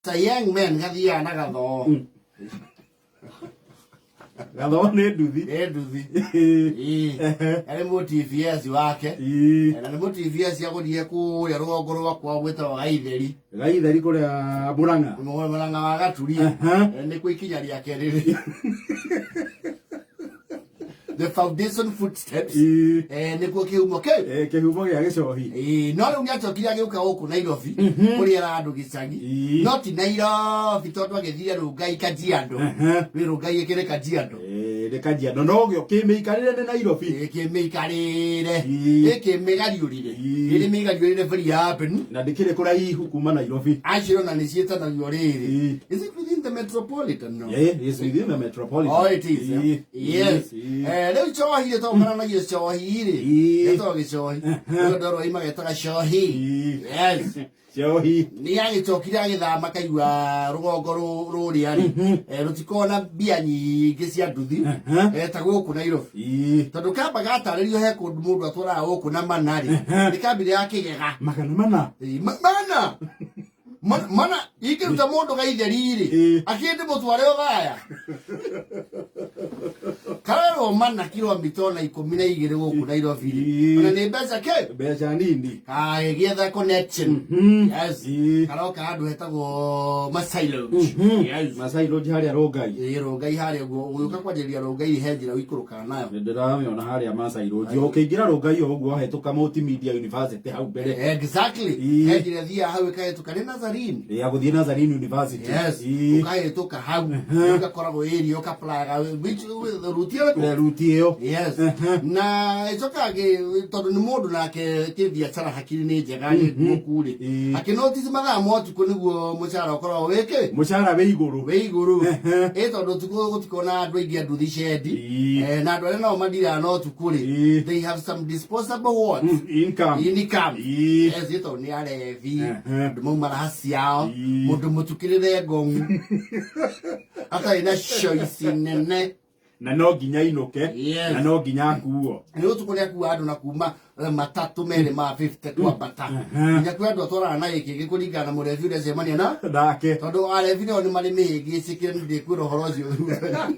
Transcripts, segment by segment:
A young man gathiaga na gathoo. Gathoo nĩ nduthi. Nĩ nduthi. Ĩĩ. Arĩ mũ TVS wake. Na nĩ mũ TVS agũrire kũrĩa rũgongo rwa kwao gwĩtagwo Gaitheri. Gaitheri kũrĩa Mũrang'a. Mũrang'a wa Gaturi. Nĩkuo ikinya rĩake rĩrĩ. The foundation footsteps. Nĩkuo kĩhumo kĩu. Kĩhumo gĩa gĩcohi. No rĩu nĩacokire agĩũka gũkũ Nairobi kũrĩa era andũ gĩcagi. No ti Nairobi tondũ agĩthire Rũngai Kajiado. Wĩ Rũngai ĩkĩrĩ Kajiado. Nĩ Kajiado no kĩmĩikarĩre nĩ Nairobi. Ĩkĩmĩikarĩre. Ĩkĩmĩgariũrire. Ĩrĩ mĩgariũrĩre very happen. Na ndĩkĩrĩ kũraihu kuma Nairobi. Acio na nĩciĩtanagio rĩrĩ. Is it within the metropolitan? No. Yeah, it's within the metropolitan. Oh, it is. Eh? Yes. Rĩu cohi rĩ twakaranagia cohi rĩ. Getagwo gĩcohi. Rĩu andũ arĩa magetaga cohi. Yes. Cohi. Nĩ agĩcokire agĩthama kaigua rũgongo rũrĩa rĩ. Rũtikoragwo na mbia nyingĩ cia nduthi. Ta gũkũ Nairobi. Tondũ kamba gatarĩrio he kũndũ mũndũ atwaraga gũkũ na mana rĩ. Nĩ kambire ya kĩgega. 400. Mana. Mana ingĩruta mũndũ gaitheri-rĩ akĩndĩ mũtware ũthaya karerwo mana kilomita ona 12 gũkũ Nairobi rĩ ona nĩ mbeca kĩ mbeca nini kagĩetha connection. Yes. Karoka handũ hetagwo Masai Lodge. Yes. Masai Lodge harĩa Rongai. Ĩĩ, Rongai harĩa ũguo ũgĩũka kwanjĩrĩria Rongai he njĩra ũikũrũkaga nayo. Nĩndĩramĩona harĩa Masai Lodge. Ũkĩingĩra Rongai o ũguo wahĩtũka Multimedia University hau mbere. Exactly. He njĩra ĩthiaga hau ĩkahĩtũka nĩ Nazarene. Ya gũthiĩ Nazarene University. Yes. Ũkahĩtũka hau ũgakoragwo area ũkaplaga which ruti ĩrĩkũ? Ruti ĩyo. Yes. Na ĩcokaga tondũ nĩ mũndũ nake kĩbiacara hakiri nĩ njega nĩ nguoku rĩ. Akĩnotice mathaa ma ũtukũ nĩguo mũcara ũkoragwo wĩkĩ? Mũcara wĩ igũrũ. Wĩ igũrũ. Ĩ tondũ ũtukũ gũtikoragwo na andũ aingĩ a nduthi cendi. Na andũ arĩa nao mandiraga na ũtukũ rĩ, they have some disposable what? Income. Income. Yes, ĩ tondũ nĩ arebi, andũ mauma raha ciao, mũndũ mũtukĩrĩre ngong'u. Atarĩ na choice nene. Na no nginya inũke. Yes. Na no nginya akuo. Nĩ ũtukũ nĩ akua andũ na kuma matatũ merĩ ma 50 kwambata. Nginya kwĩ andũ atwaraga na gĩkĩ gĩ kũringana na mũrebi ũrĩa acemania na nake. Tondũ arebi nao nĩ marĩ mĩhĩngĩcĩkĩre, nĩ ndĩkwĩra ũhoro ũcio thutha.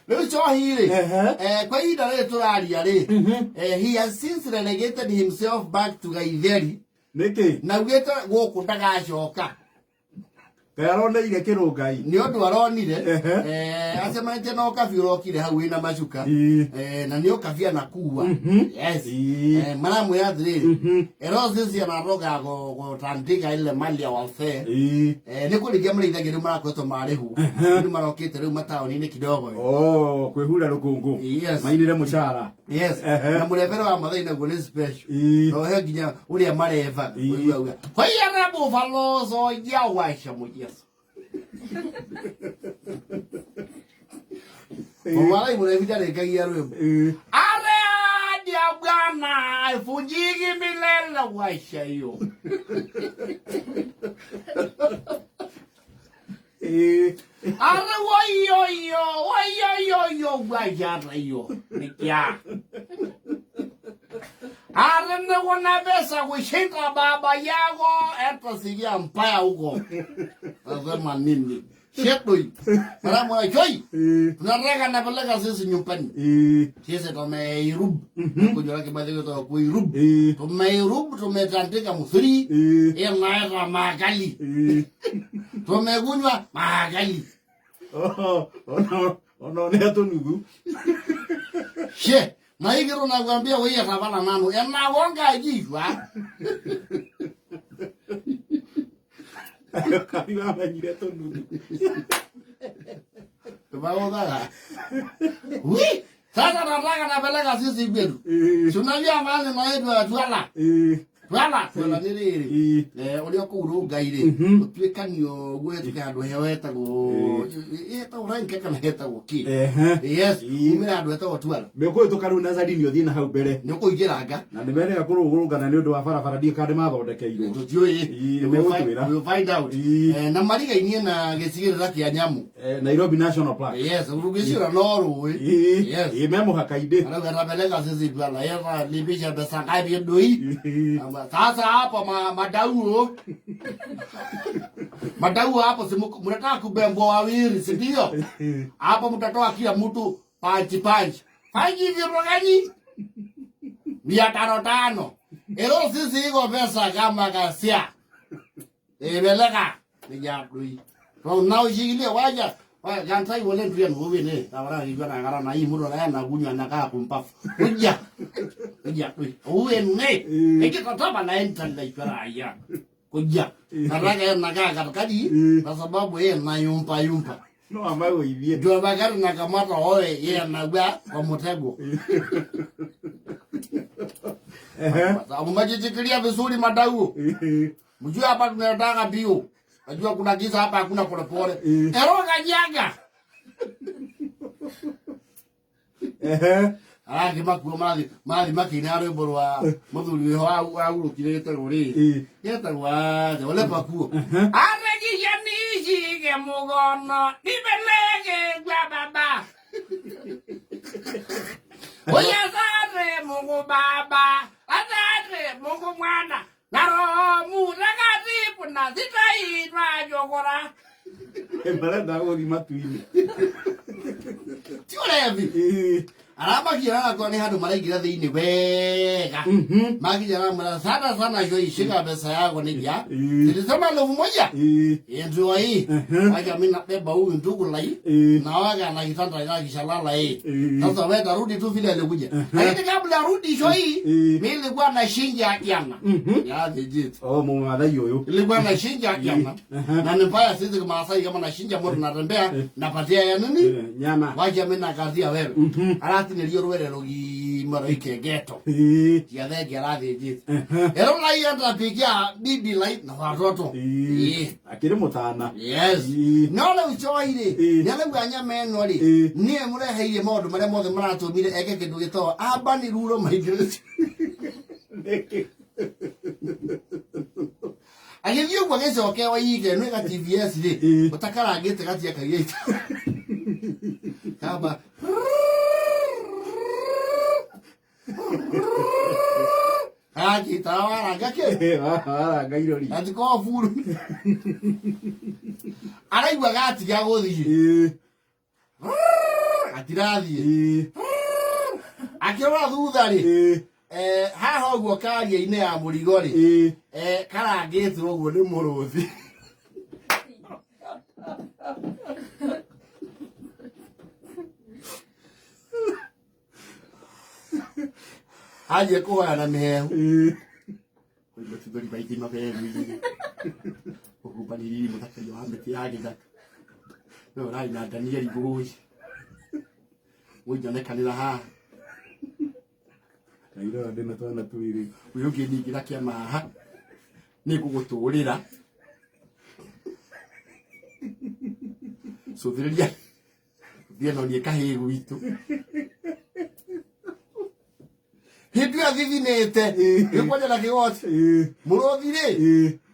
Rĩu cohi rĩ, kwa ihinda rĩrĩ tũraria rĩ, he has since relegated himself back to Gaitheri. Nĩkĩ? Na augĩte gũkũ ndagacoka. Kaĩ aroneire kĩrũngai? Nĩ ũndũ aronire acemanĩtie na ũkabi ũrokire hau wĩna macuka. Na nĩ ũkabi anakua. Yes. Maramwĩra atĩrĩrĩ, erosi anaroga gũtandika ile mali ya wazee. Nĩ kũrĩithia marĩithagia rĩu marakoretwo marĩhwo. Rĩu marokĩte rĩu mataũni-inĩ kidogo. Oh, kwĩhura rũkũngũ. Yes. Mainĩre mũcara. Yes. Na mũrebere wa Mathai naguo nĩ special. No he nginya ũrĩa mareba. Ũigua uga. Hoyara bufaloso ya washa mujesu. Walai mũrebi ndarĩkagia rwĩmbo. Area ya Bwana ifujigi milele washa hiyo. Are wayoyo wayoyoyo wayarayo nikya. Are nĩwona mbeca gũcinda baba yago etasigia mpaya huko. Nasema nini? Shetoi. Maramwa choi. Tunataka napeleka sisi nyumbani. Sisi tumeirub. Kujua kibathi kutoka kuirub. Tumeirub tumetandika mthuri. Inaita makali. Tumekunywa makali. Oh, ono ono nĩ atũnuthu. She, na hiki tunakwambia wewe tabala nanu. Enagonga jishwa. Kabi wamenyire tũnuthu. Tumagodhaga. Wi, sasa nataka napeleka sisi kwetu. Tunajua mahali na yetu ya Twala. Twala, Twala nĩ rĩrĩ. Ũrĩa kũu Rũngai rĩ, ũtuĩkanio ũguo hetũke handũ heo hetagwo hetagwo Ranke kana hetagwo kĩ. Yes, umĩre handũ hetagwo Twala. Mĩũkũhĩtũka rĩu Nazarini ũthiĩ na hau mbere. Nĩ ũkũingĩranga. Na nĩ merĩga kũrũgũrũngana nĩ ũndũ wa barabara ndiũĩ kana nĩ mathondekeirwo. Tũtiũĩ. Nĩmegũtwĩra. We'll find out. Na marigainie na gĩcigĩrĩra kĩa nyamũ. Nairobi National Park. Yes, rũgĩciũra no rũĩ. Yes. Me mũhaka-inĩ. Arauga napeleka sisi Twala. Yeye lipisha pesa ngapi doi? Sasa hapo madauo madauo hapo, si mnataka kubembwa wawili, si ndio? Hapo mtatoa kila mtu panchi panchi panchi virogani 500 500. Ero sisi iko pesa kama kasia ibeleka nijadui naushikilia waja kantai wole ntuya nuwene tawara kijua na ngara na hii muro na na kunywa na kaa kumpafu kuja kuja uwe ne ikikotaba na enta na ikara ya kuja nataka na kaa katikati kwa sababu yeye na yumpa yumpa no amagũithie jua bakari na kamata oe yeye anagwa kwa mtego. Sababu majichikilia vizuri madau. Mjue hapa tunataka bio. Najua kuna giza hapa, hakuna polepole. Ero kanyaga. Arathi makuo marathi marathi makina rwimbo rwa muthuri wiho ahurũkire gĩtagwo rĩ gĩtagwo atĩa ole pakuo aregisha nishike mugono nipeleke kwa baba oye asante Mungu Baba, asante Mungu Mwana na Roho Mutakatifu na sitaitwa chokora. Marenda gũthiĩ matu-inĩ. Ti ũrevi aramakia agakorwo nĩ handũ maraingĩra thĩinĩ wega makinya aramwĩra sana sana shoi shika pesa yako nija nilisema 1,000 ndio hii wacha mimi nabeba huyu ndugu lai na waga na kitanda ya kishalala hii sasa wewe tarudi tu vile alikuja lakini kabla arudi shoi mimi nilikuwa na shinja jana ya legit Oh mũmathai ũyũ nilikuwa na shinja jana na ni mbaya sisi kama Masai kama na shinja moto natembea napatia ya nini nyama wacha mimi nakazia wewe aratinĩrio rwere rũgima rũikengetwo ciathenge arathĩnjĩte ero lai andapigia bibi lai na watoto. Akĩrĩ mũtana. Yes. No rĩu choi rĩ nĩaraigua nyama ĩno rĩ nĩwe mũreheirie maũndũ marĩa mothe maratũmire eke kĩndũ gĩtagwo urban rural migration. Agĩthiĩ ũguo agĩcoke waige nĩ ga TVS rĩ ũtakarangĩte gatia kagĩte kamba kagita waranga kĩ waranga irori gatiko buru araigua gatiga gũthiĩ gatirathiĩ akĩrora thutha rĩ haha ũguo karia-inĩ ya mũrigo rĩ karangĩtwo ũguo nĩ mũrũthi. Anjie kũhoya na mĩhehu matigori maingĩ maberu-inĩ ũkumbanĩrĩrie mũthakaria wa mĩtĩ ya gĩthaka we ũrarĩ na Danieli ngũĩ ũnjonekanĩra haha Kairora ndĩna twana twĩrĩ ũyũ ũngĩ ningĩra kĩama haha nĩngũgũtũrĩra cũthĩrĩria thiĩ no niĩ kahĩĩ gwitũ hĩndĩ ĩyo thithinĩte gĩkwanja na kĩgoti mũrũthi rĩ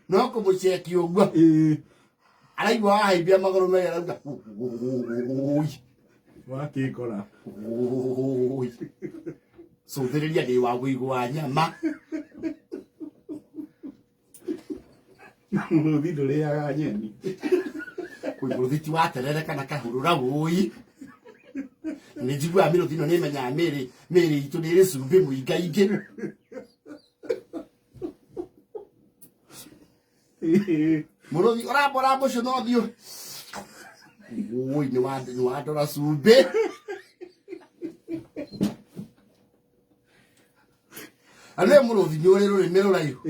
no kũmũceki ũguo araigua wahaimbia magũrũ merĩ arauga ũi wakĩngora ũi cũthĩrĩria ndĩ wa wũigũ wa nyama mũrũthi ndũrĩaga nyeni kwĩ mũrũthi ti wa terere kana kahũrũra wũi nĩ njiguaga mĩrũthi ĩno nĩ ĩmenyaga mĩĩrĩ mĩĩrĩ itũ nĩ ĩrĩ cumbĩ mũingaingĩ mũrũthi ũrambora mũcũna ũthiũ ũi nĩ wandora cumbĩ na nĩ mũrũthi nĩ ũrĩ rũrĩmĩ rũraihu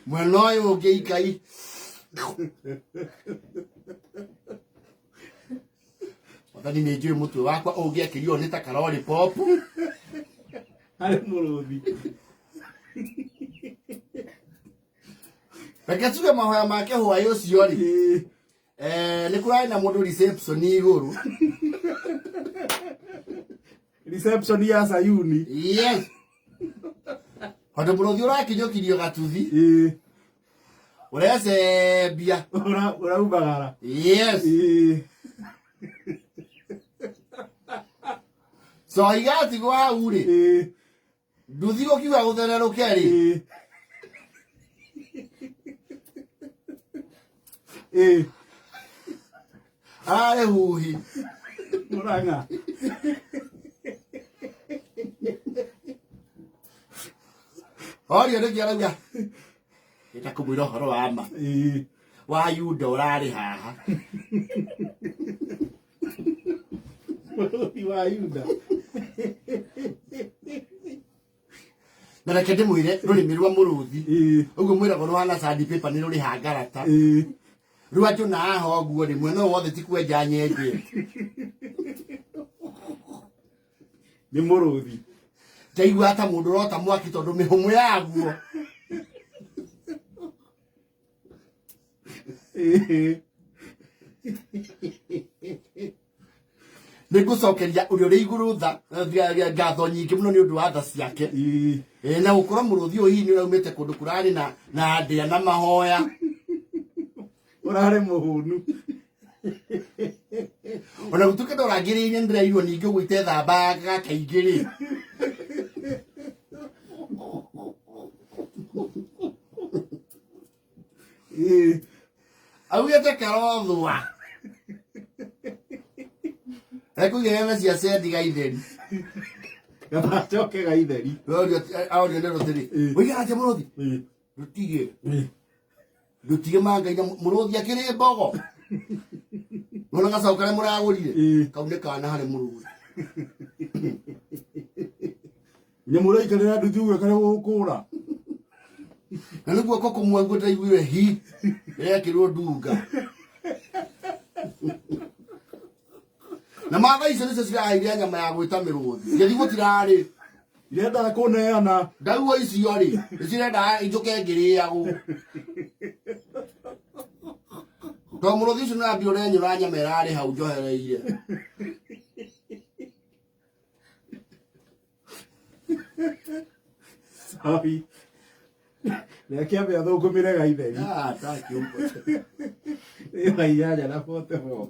mwena ũyũ ũngĩ ikai wathani nĩ njũĩ mũtwe wakwa ũngĩakĩrio nĩ ta karori pop harĩ mũrũthi reke tuge mahoya make hwaĩ ũcio rĩ nĩ kũrarĩ na mũndũ reception igũrũ reception ya Sayuni yes tondũ mũrũthi ũrakinyũkirio gatuthi ũrecembia ũraumagara yes so igatigwo hau rĩ nduthi gũkiuga gũthererũke rĩ Ararĩ huhi. Murang'a. Orio nĩkĩ arauga ĩta kũmwĩra ũhoro wa ma wa Yuda ũrarĩ haha. Mũrũthi wa Yuda. Na reke ndĩmwĩre rũrĩmĩ rwa mũrũthi ũguo mwĩragwo rũhana sandpaper nĩ rũrĩ hangarata rwa njũna haha ũguo rĩ mwena ũyũ wothe ti kwenja nyenje. Nĩ mũrũthi. Ndaigua ta mũndũ ũrota mwaki tondũ mĩhũmũ yaguo. Nĩ ngũcokeria ũrĩa ũrĩ igũrũ tha ngatho nyingĩ mũno nĩ ũndũ wa tha ciake. Na gũkorwo mũrũthi ũyũ hihi nĩ ũraumĩte kũndũ kũrarĩ na ndĩa na mahoya. Ũrarĩ mũhũnu. Ona gũtuĩka ndorangĩrĩirie ndĩrairwo ningĩ ũguo itethambaga kaingĩ rĩ. Augĩte karothua. Ekuiga heme cia cendi gaitheri. Gacoke gaitheri. Aorio nĩ rũtĩrĩ. Ũigaga atĩa mũrũthi? Rũtige. Rũtige mangai na mũrũthi akĩrĩ mbogo. Nona gacaũ karĩa mũragũrire. Kau nĩ kana harĩ mũrũthi. Nyamũ ũraikarĩra nduthi ũguo ĩkarĩa gũgũkũra. Na nĩ guoko kũmwe guo ndĩraiguire hi ĩrekĩrwo ndunga. Na matha icio nĩcio ciraheire nyama ya gwĩta mĩrũthi. Ngĩthiĩ gũtirarĩ. Irendaga kũneana. Ndauo icio rĩ, nĩcirendaga injũke ngĩrĩagwo. To mũrũthi ũcio nĩwambia ũrenyũra nyama ĩrarĩ hau njohereire. Sorry. Reke ambe athũkũmĩre gaitheri. Ah, thank you. Ĩyo 8 na 44.